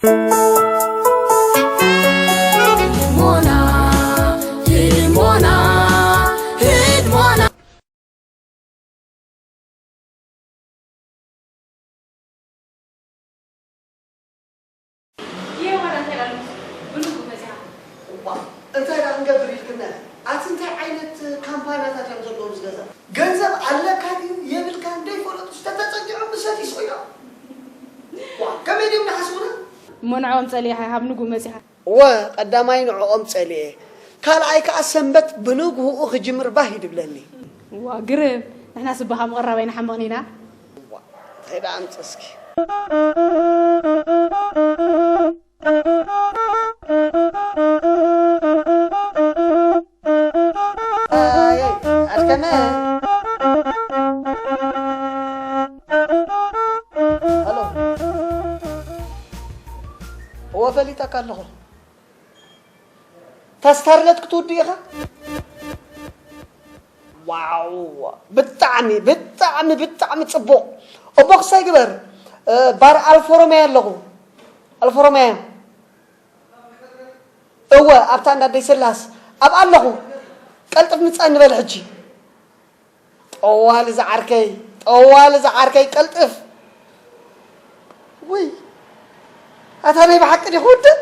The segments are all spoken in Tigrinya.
ሞና ሂድ ሞና ሂድ ሞና እየ ዋላ እንታይ ላሉ ብልቡ መዚኻ እዋ እንታይ ደኣ ክንገብር ኢልክና ኣቲ እንታይ ዓይነት ካምፓንያታት እዮም ዘለዉ ምስ ገዛ ገንዘብ ኣለካ ድዩ የብልካን ደይፈለጡ ዝተተፀጊዖም ምሰት ይስቑዮ ዋ ከመይ ድዮም ንሓስቡና እሞ ንዕኦም ፀሊእኻ ሃብ ንጉ መፂኻ እወ ቀዳማይ ንዕኦም ፀሊኤ ካልኣይ ከዓ ሰንበት ብንግሁኡ ክጅምር ባህ ይድብለኒ። እዋ ግርም ንሕናስ እባ ካብ ምቕራብ ኣይንሓምቕን ኢና። እዋ እንታይ ደኣ ኣምፅእስኪ። ኣየ ኣድከመ። ሃሎ እወ ፈሊጠካ ኣለኹ። ታስታርለት ክትውድ ኢኻ ዋው ብጣዕሚ ብጣዕሚ ብጣዕሚ ፅቡቕ እሞ ክሳይ ግበር ባር ኣልፎሮማያ ኣለኹ ኣልፎሮማያ እወ ኣብታ እንዳ ደይ ስላስ ኣብ ኣለኹ ቀልጥፍ ምፃ ንበል ሕጂ ጠዋሊ ዝዓርከይ ጠዋሊ ዝዓርከይ ቀልጥፍ ውይ ኣታ ናይ ብሓቂ ዲኹ ውድእ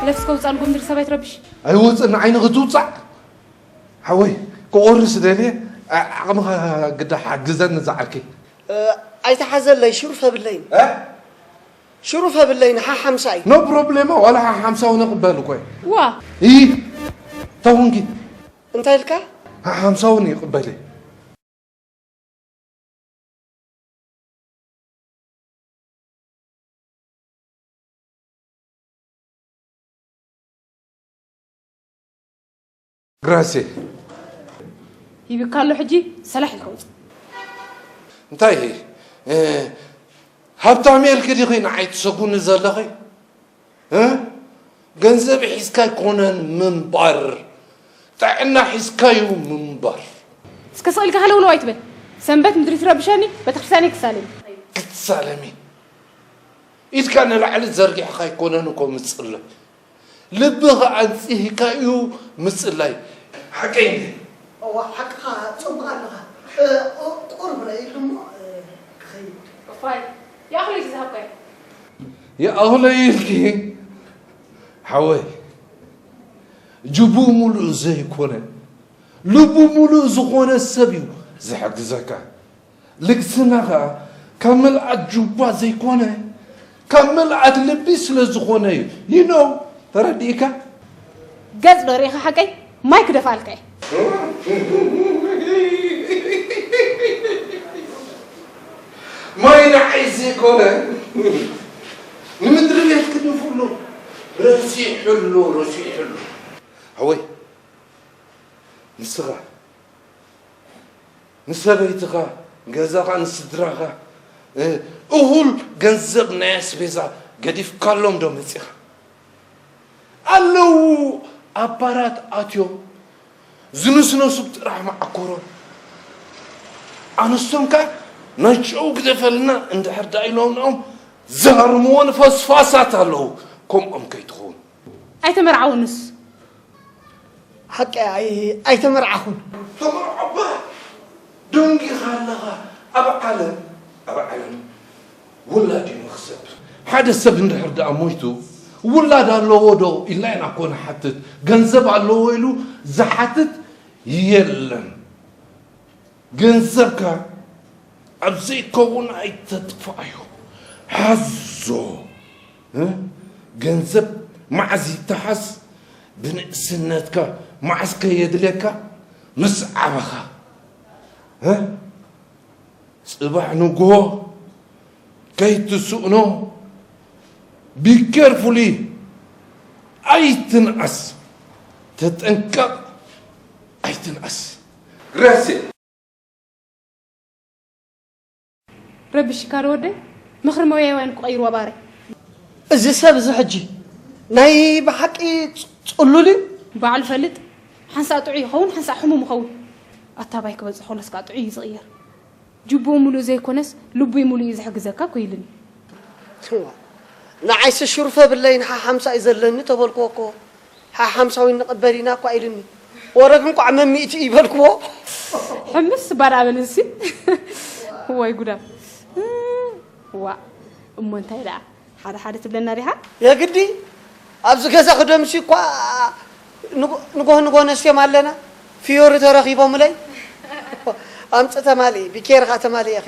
ለፍስከ ውፃ ንጎምድር ሰባይ ትረብሽ ኣይወፅእ ንዓይኒ ክትውፃዕ ሓወይ ክቆርስ ደልየ ዓቕምኻ ግዳ ሓግዘኒ ዝዓርከይ ኣይተሓዘለይ ሽሩፍ ኣብለይን ሽሩፍ ኣብለይን ሓሓምሳይ no problema ዋላ ሓሓምሳ እውን ይቕበል እኮ ዋ ይ ተውንጊ እንታይ ኢልካ ሓሓምሳ እውን ይቕበል ግራሴ ሂብካ ኣሎ ሕጂ ሰላሕ ኢልካ ውፅእ እንታይ ሃብታም እየ ኢልኪ ዲኺ ንዓይ ትሰጉኒ ዘለኺ ገንዘብ ሒዝካ ኣይኮነን ምንባር ጥዕና ሒዝካ እዩ ምንባር እስከ ስቕ ኢልካ ሃለውለው ኣይትበል ሰንበት ምድሪ ትረብሸኒ ቤተክርስትያነይ ክሳለሚ ክትሳለሚ ኢድካ ንላዕሊ ዘርጊሕኻ ኣይኮነን እኮ ምፅለ ልብኻ ኣንፂህካ እዩ ምፅላይ ሓቀይ እንደ እዋ ሓቅኻ ፅቡቕ ኣለኻ ቁርብ ኢሉ እሞ ክኸይድ እፋይ ይኣኽሎ እዩ ዝሃብካዮ ይኣኽሎ እዩ ኢልኪ ሓወይ ጅቡኡ ሙሉእ ዘይኮነ ልቡ ሙሉእ ዝኾነ ሰብ እዩ ዝሕግዘካ ልግስና ኸኣ ካብ ምልኣት ጁባ ዘይኮነ ካብ ምልኣት ልቢ ስለ ዝኾነ እዩ you know ተረዲእካ ገጽ ዶ ርኢኻ ሓቀይ ማይ ክደፍኣልካ እየ ማይ ንዓይ ዘይኮነ ንምድሪ ቤት ክድፍሉ ረሲሕሉ ረሲሕሉ ኣወይ ንስኻ ንሰበይትኻ፣ ንገዛኻ፣ ንስድራኻ እኹል ገንዘብ ናይ ኣስቤዛ ገዲፍካሎም ዶ መጺኻ? ኣለዉ ኣብ ባራት ኣትዮም ዝንስነሱ ጥራሕ መዓኮሮም። ኣንስቶም ከኣ ናይ ጨው ግደፈልና እንድሕር ደኣ ኢሎምኦም ዝሃርምዎ ንፈስፋሳት ኣለዉ። ከምኦም ከይትኸውን። ኣይተመርዓውንስ። ሓቂ ኣይ ኣይተመርዓኹን። ተመርዖባ ደንጊኻ ኣለኻ ኣብ ዓለም ኣብ ዓለም ውላድ እዩ መኽሰብ። ሓደ ሰብ እንድሕር ደኣ ሞይቱ ውላድ ኣለዎ ዶ ኢልና ኢና እኮ ንሓትት። ገንዘብ ኣለዎ ኢሉ ዝሓትት የለን። ገንዘብካ ኣብ ዘይከውን ኣይተጥፍኣዮ። ሓዞ። ገንዘብ መዓዝ ይተሓዝ? ብንእስነትካ። መዓዝ ከ የድልየካ? ምስ ዓበኻ። ጽባሕ ንግሆ ከይትስእኖ። Be carefully ኣይትንኣስ። ተጠንቀቕ ኣይትንኣስ። ረስእ። ረቢሽካ ዶ ወደይ? ምኽሪ መውያይ ዋይን ክቐይርዋ ባረይ። እዚ ሰብ እዚ ሕጂ ናይ ብሓቂ ጽሉል እዩ። ባዕሉ ፈልጥ። ሓንሳእ ጥዑይ ይኸውን፣ ሓንሳእ ሕሙም ይኸውን። ኣታባይ ክበጽሕ ከሎስ ከዓ ጥዑይ እዩ ዝቕየር። ጅቡኡ ምሉእ ዘይኮነስ ልቡይ ምሉእ እዩ ዝሕግዘካ እኮ ኢሉኒ። ንዓይሲ ሽሩፈ ብለይን ሓሓምሳ እዩ ዘለኒ ተበልክዎ እኮ። ሓሓምሳዊ ንቕበል ኢና እኳ ኢሉኒ። ወረግ እንቋዕ መሚእቲ ይበልክዎ። ሕምስ ባዳ በል ንሲ። ወይ ጉዳ። ዋ፣ እሞ እንታይ ደኣ? ሓደ ሓደ ትብለና ዲኻ? የግዲ ኣብዚ ገዛ ክደምሲ እኳ ንጎ- ንጎህ ንጎህ ነስዮም ኣለና። ፊዮሪ ተረኺቦምለይ። ኣምጽ ተማሊ፣ ብኬርኻ ተማሊ ኢኺ።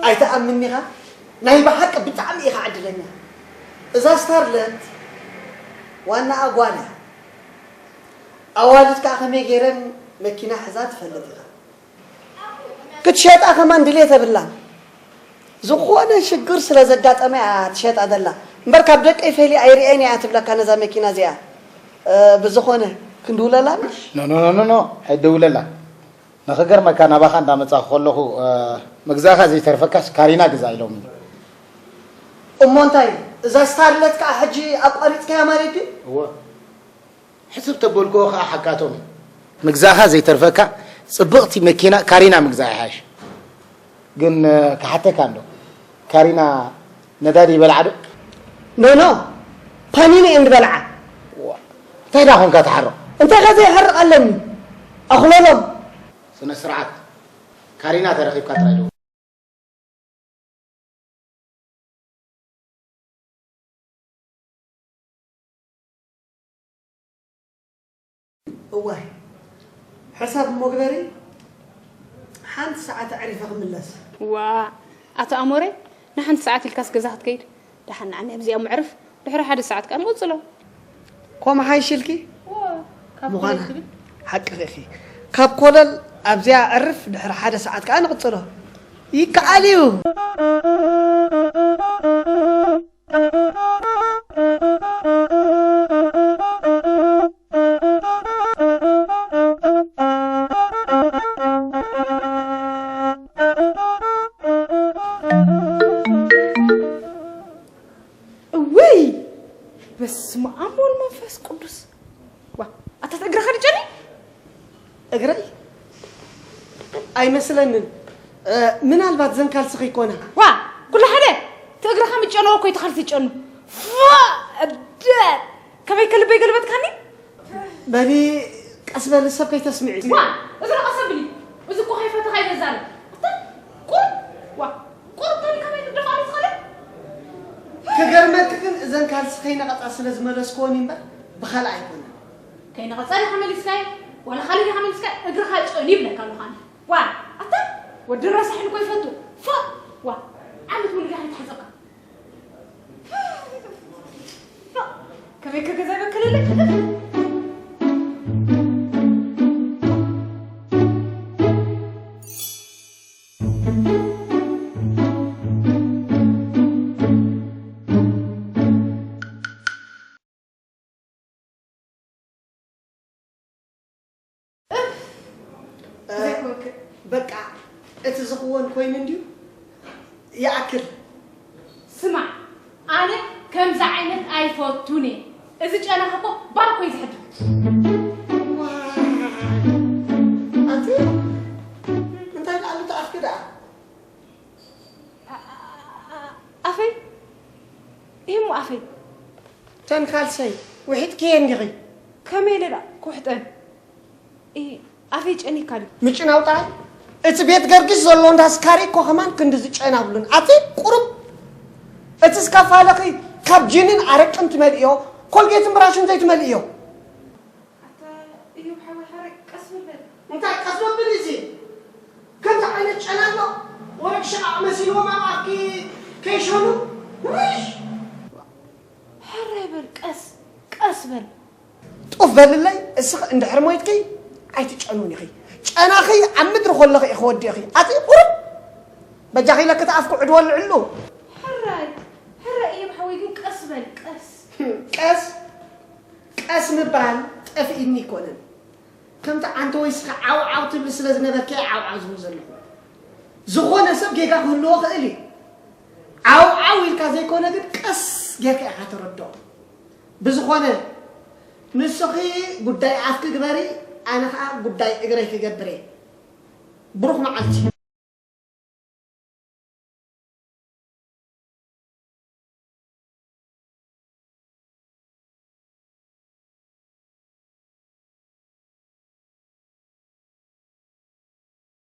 ኣይትኣምን ኢኻ? ናይ ብሓቂ ብጣዕሚ ኢኻ ዕድለኛ። እዛ ስታርለት ዋናኣ ጓል እያ። ኣዋልድ ከኣ ከመይ ገይረን መኪና ሒዛ ትፈልጥ ኢኻ። ክትሸጣ ከማን ድሌት የብላን። ዝኾነ ሽግር ስለ ዘጋጠመ እያ ትሸጣ ዘላ። እምበር ካብ ደቀይ ፈልየ ኣይርእየን እያ ትብለካ ነዛ መኪና እዚኣ። እ፣ ብዝኾነ ክንድውለላ ምሽ? ኖ፣ ኖ፣ ኖ፣ ኖ፣ ኖ፣ ኣይደውለላ። ንኽገርመካ ናባኻ እንዳመጻኹ ከለኹ፣ እ፣ ምግዛእኻ ዘይተርፈካስ ካሪና ግዛ ኢሎምኒ። እሞ እንታይ፣ እዛ ስታርለት ከኣ ሕጂ ኣቋሪጽካያ ማለት ድዩ? እወ። ሕስብ ተበልክዎ ከኣ ሓቃቶም እዩ። ምግዛእኻ ዘይተርፈካ ጽብቕቲ መኪና ካሪና ምግዛእ ይሓይሽ። ግን፣ እ፣ ክሓተካ እንዶ፣ ካሪና ነዳዲ ይበልዓ ዶ? ኖ፣ ኖ፣ ፓኒኒ እንድበልዓ። ዋ፣ እንታይ ደኣ ኾንካ ትሓርቕ? እንታይ ከ ዘይሓርቕ ኣለኒ? ኣኹለሎም። ስነ ስርዓት። ካሪና ተረኺብካ ጥራይ ደው። እዋይ፣ ሕሳብ እሞ ግበሪ። ሓንቲ ሰዓት ኣዕሪፈ ክምለስ። ዋ፣ ኣቶ ኣሞረ፣ ንሓንቲ ሰዓት ኢልካስ ገዛ ክትከይድ? ደሓን ንዓኒ ኣብዚኣ ምዕርፍ፣ ድሕሪ ሓደ ሰዓት ከኣ ንቕጽሎ። ኮም ሓይሽ ኢልኪ? ዋ፣ ካብ ምዃና ኮለል ትብል? ሓቅኺ ኢኺ። ካብ ኮለል ኣብዚኣ ኣዕርፍ፣ ድሕሪ ሓደ ሰዓት ከኣ ንቕጽሎ። ይከኣል እዩ። እውይ! በስመ ኣብ ወወልድ መንፈስ ቅዱስ። ዋ፣ ኣታ እቲ እግርኻ ድጨኒ? እግረይ? ኣይመስለንን። እ፣ ምናልባት ዘን ካልስኺ ይኮና። ዋ፣ ኩሉ ሓደ፣ እቲ እግርኻ ምጨነዎ እኮ እቲ ካልሲ ይጨኑ። ፋ፣ እደ፣ ከመይ ከልበይ ገልበጥካኒ? በሊ፣ ቀስ በሊ፣ ሰብ ከይተስምዒ። ዋ፣ እዚ ዶ ቀስ ኣብሊ? እዚ እኮ ከይፈተኻ እዩ ዘዛርብ። ኣታ፣ ቁሩብ፣ ዋ፣ ቁሩብ ተልካ ከመይ ትደፋ ትኽእል? ክገርመኪ ግን እዘን ካልሲ ከይነቐጻ ስለ ዝመለስክወን እምበር ብኻልእ ኣይኮነን። ከይነቐጻ ዲኻ መሊስካዮ? ዋላ ካልእ ዲኻ መሊስካዮ? እግርኻ ጨንዩ ይብለካ ኣለኹ ኣነ። ዋ፣ ኣታ፣ ወዲ ረሳሕ እኮ ይፈቱ። ፎእ! ዋ፣ ዓመት ሙሉ ዲኻ ይተሓዘካ? ከመይ ከገዛ ይበክልልኝ? ዘይኮንክ። በቃ፣ እቲ ዝኽወን ኮይኑ እንድዩ። ይኣክል። ስማዕ፣ ኣነ ከምዚ ዓይነት ኣይፈቱን እየ። እዚ ጨናኻ እኮ ባኮ እዩ ዝሕብእ። ዋይ፣ ኣቲ፣ እንታይ ደኣ ኣሎ እቲ ኣፍኪ ደኣ? ኣ-፣ ኣ-፣ ኣፈይ? ይህሙ ኣፈይ? ተን ካልሰይ፣ ውሒጥክየን ዲኺ? ከመይ ኢለ ደኣ ክውሕጠን? ኢ፣ ኣፈይ ጨኒካ ድዩ? ምጭናው ጥራይ? እቲ ቤት ገርጊስ ዘሎ እንዳ ስካሪ እኮ ከማን ክንድዚ ጨና ኣብሉን። ኣቲ ቁሩብ! እቲ ስካፋለኺ ካብ ጂንን ኣረቅን ትመልእዮ፣ ኮልጌትን ብራሽን ዘይትመልእዮ። ኣታ እዮብ ሓወይ፣ ሓራይ ቀስ በል በል። እንታይ ቀስ በል እዚ? ከምዚ ዓይነት ጨና ኣሎ? ወረግ ሸቓቕ መሲልዎም ኣብ ኣፍኪ ከይሸኑ? ውሽ! ሕራይ በል፣ ቀስ፣ ቀስ በል። ጡፍ በልለይ፣ እስኺ እንድሕር ሞይትኪ ኣይትጨንውን ኢኺ። ጨናኺ ኣብ ምድሪ ከለኺ ኢኺ ወዲእኺ። ኣቲ ቁሩብ! በጃኺ ኢለኪ እቲ ኣፍኪ ዕድወ ኣልዕሉ። ሕራይ፣ ሕራይ ቀስ ቀስ ቀስ ምባል ጠፍኢኒ ኣይኮነን። ከምቲ ኣንተ ወይስኻ ዓው ዓው ትብል ስለ ዝነበርካ እየ ዓው ዓው ዝብል ዘለኹ። ዝኾነ ሰብ ጌጋ ክህልዎ ክእል እዩ። ዓው ዓው ኢልካ ዘይኮነ ግን ቀስ ጌርካ ኢኻ ተረድኦ። ብዝኾነ ንስኺ ጉዳይ ኣፍኪ ግበሪ፣ ኣነ ኸዓ ጉዳይ እግረይ ክገብር እየ። ብሩኽ መዓልቲ።